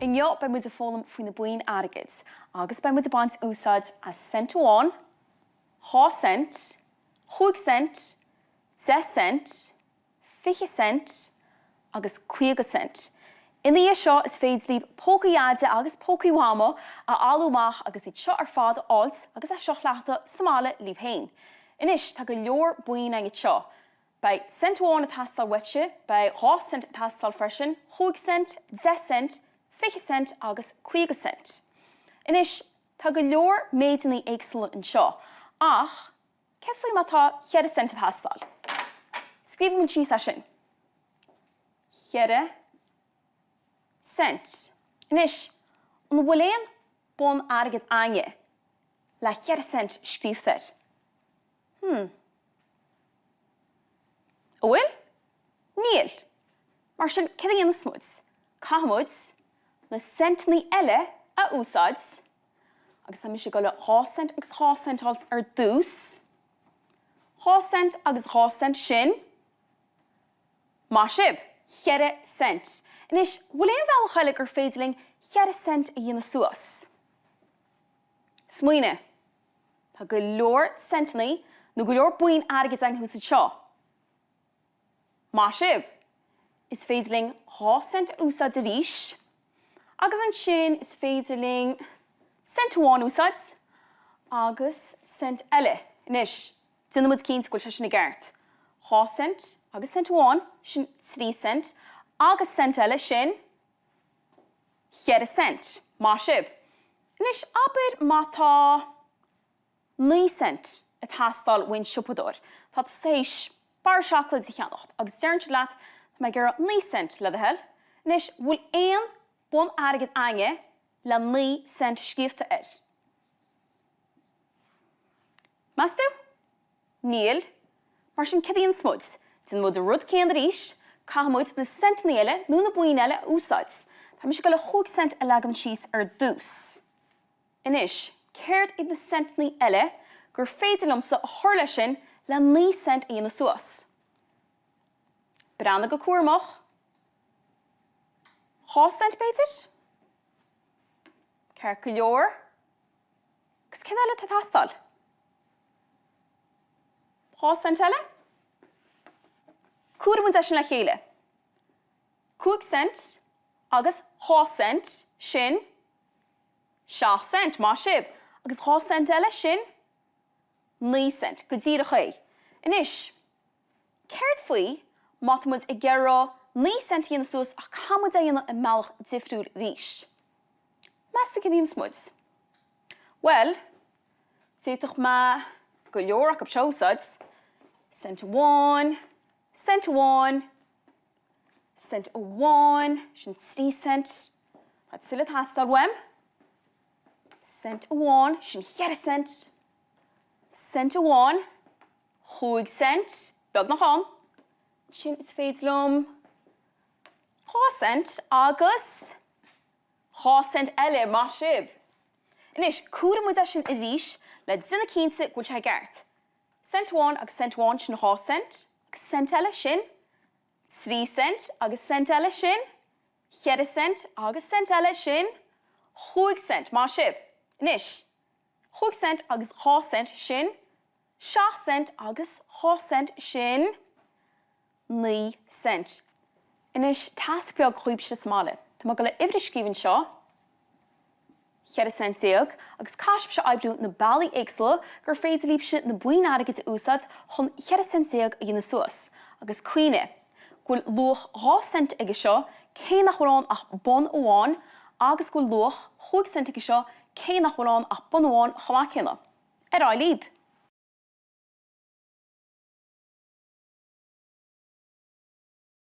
Inniu beidh muid ag foghlaim faoi na boinn airgid agus beidh muid ag baint úsáid as cent amháin, 2 cent, 5 cent, 10 cent, 20 cent agus 50 cent. Ina dhiaidh seo is féidir libh pócaí Dhaide agus pócaí Mhama a fholú amach agus iad seo ar fad a fháilt agus é seo a chleachtadh sa mbaile libh féin. Anois tá go leor boinn againn anseo. Beidh cent amháin ag teastáil uaitse, beidh 2 cent ag teastáil freisin, 5 cent, 10 cent, 20 cent agus 50 cent. Anois, tá go leor méideanna éagsúla anseo, ach céard faoi má tá cheithre cent ag teastáil? Scríobhfaidh muid síos é sin. Cheithre cent. Anois, an bhfuil aon bonn airgid againne le cheithre cent scríobhta air? Hmm. An bhfuil? Níl. Mar sin, céard a dhéanfas muid? Caithfidh muid na centannaí eile a úsáid agus tá mise ag dul le 2 cent agus 2 cent a fháilt ar dtús. 2 cent agus 2 cent sin, maith sibh, cheithre cent. Anois, bhfuil aon bhealach eile gur féidir linn cheithre cent a dhéanamh suas? Smaoinigh. Tá go leor centannaí nó go leor boinn airgid againn thuas anseo. Maith sibh! Is féidir linn 2 cent a úsáid arís agus ansin is féidir linn cent amháin a úsáid agus cent eile. Anois, déanfaidh muid cinnte go bhfuil sé sin i gceart. 2 cent agus cent amháin, sin 3 cent, agus cent eile, sin cheithre cent. Maith sibh. Anois, abair má tá 9 cent ag teastáil ón siopadóir. Tá tusa théis barra seacláid a cheannacht agus deireann siad leat, tá mé ag iarraidh 9 cent, le do thoil. Anois, bhfuil aon bonn airgid againne le 9 cent scríobhta air? Meas tú? Níl. Mar sin, céard a dhéanfas muid? Déanfaidh muid an rud céanna arís, caithfidh muid na centannaí eile nó na boinn eile a úsáid. Tá mise ag dul le chúig cent a leagan síos ar dtús. Anois, céard iad na centannaí eile gur féidir liomsa a chur leis sin le 9 cent a dhéanamh suas? Breathnaigh go cúramach. 2 cent, b'fhéidir? Ceart go leor. Agus céard eile atá ag teastáil? 2 cent eile? Comhairfidh muid é sin le chéile. 5 cent agus 2 cent, sin 7 cent, maith sibh. Agus 2 cent eile, sin 9 cent. Go díreach é. Anois, céard faoi má tá muid ag iarraidh 9 cent a dhéanamh suas ach caithfidh muid é a dhéanamh i mbealach difriúil arís? Meas tú céard a dhéanfas muid? Bhuel, d'fhéadfadh mé go leor acu seo a úsáid, cent amháin, cent amháin, cent amháin, sin 3 cent, tá tuilleadh ag teastáil uaim, cent amháin, sin cheithre cent, cent amháin, 5 cent, beagnach ann, ansin is féidir liom 2 cent agus 2 cent eile, maith sibh! Anois, comhairfidh muid é sin arís le déanamh cinnte go bhfuil sé i gceart. Cent amháin agus cent amháin, sin 2 cent, agus cent eile, sin 3 cent, agus cent eile, sin 4 cent, agus cent eile, sin 5 cent, maith sibh! Anois, 5 cent agus 2 cent, sin 7 cent agus 2 cent, sin 9 cent. Anois, tasc beag dhaoibhse sa mbaile. Tá mé ag dul le uimhir a scríobh anseo, 14 cent, agus caithfidh sibhse oibriú na bealaí éagsúla gur féidir libhse na boinn airgid a úsáid chun 14 cent a dhéanamh suas. Agus cuimhnigh go bhfuil luach 2 cent aige seo cé nach bhfuil ann ach bonn amháin agus go bhfuil luach 5 cent aige seo cé nach bhfuil ann ach bonn amháin chomh maith céanna. Ar aghaidh libh!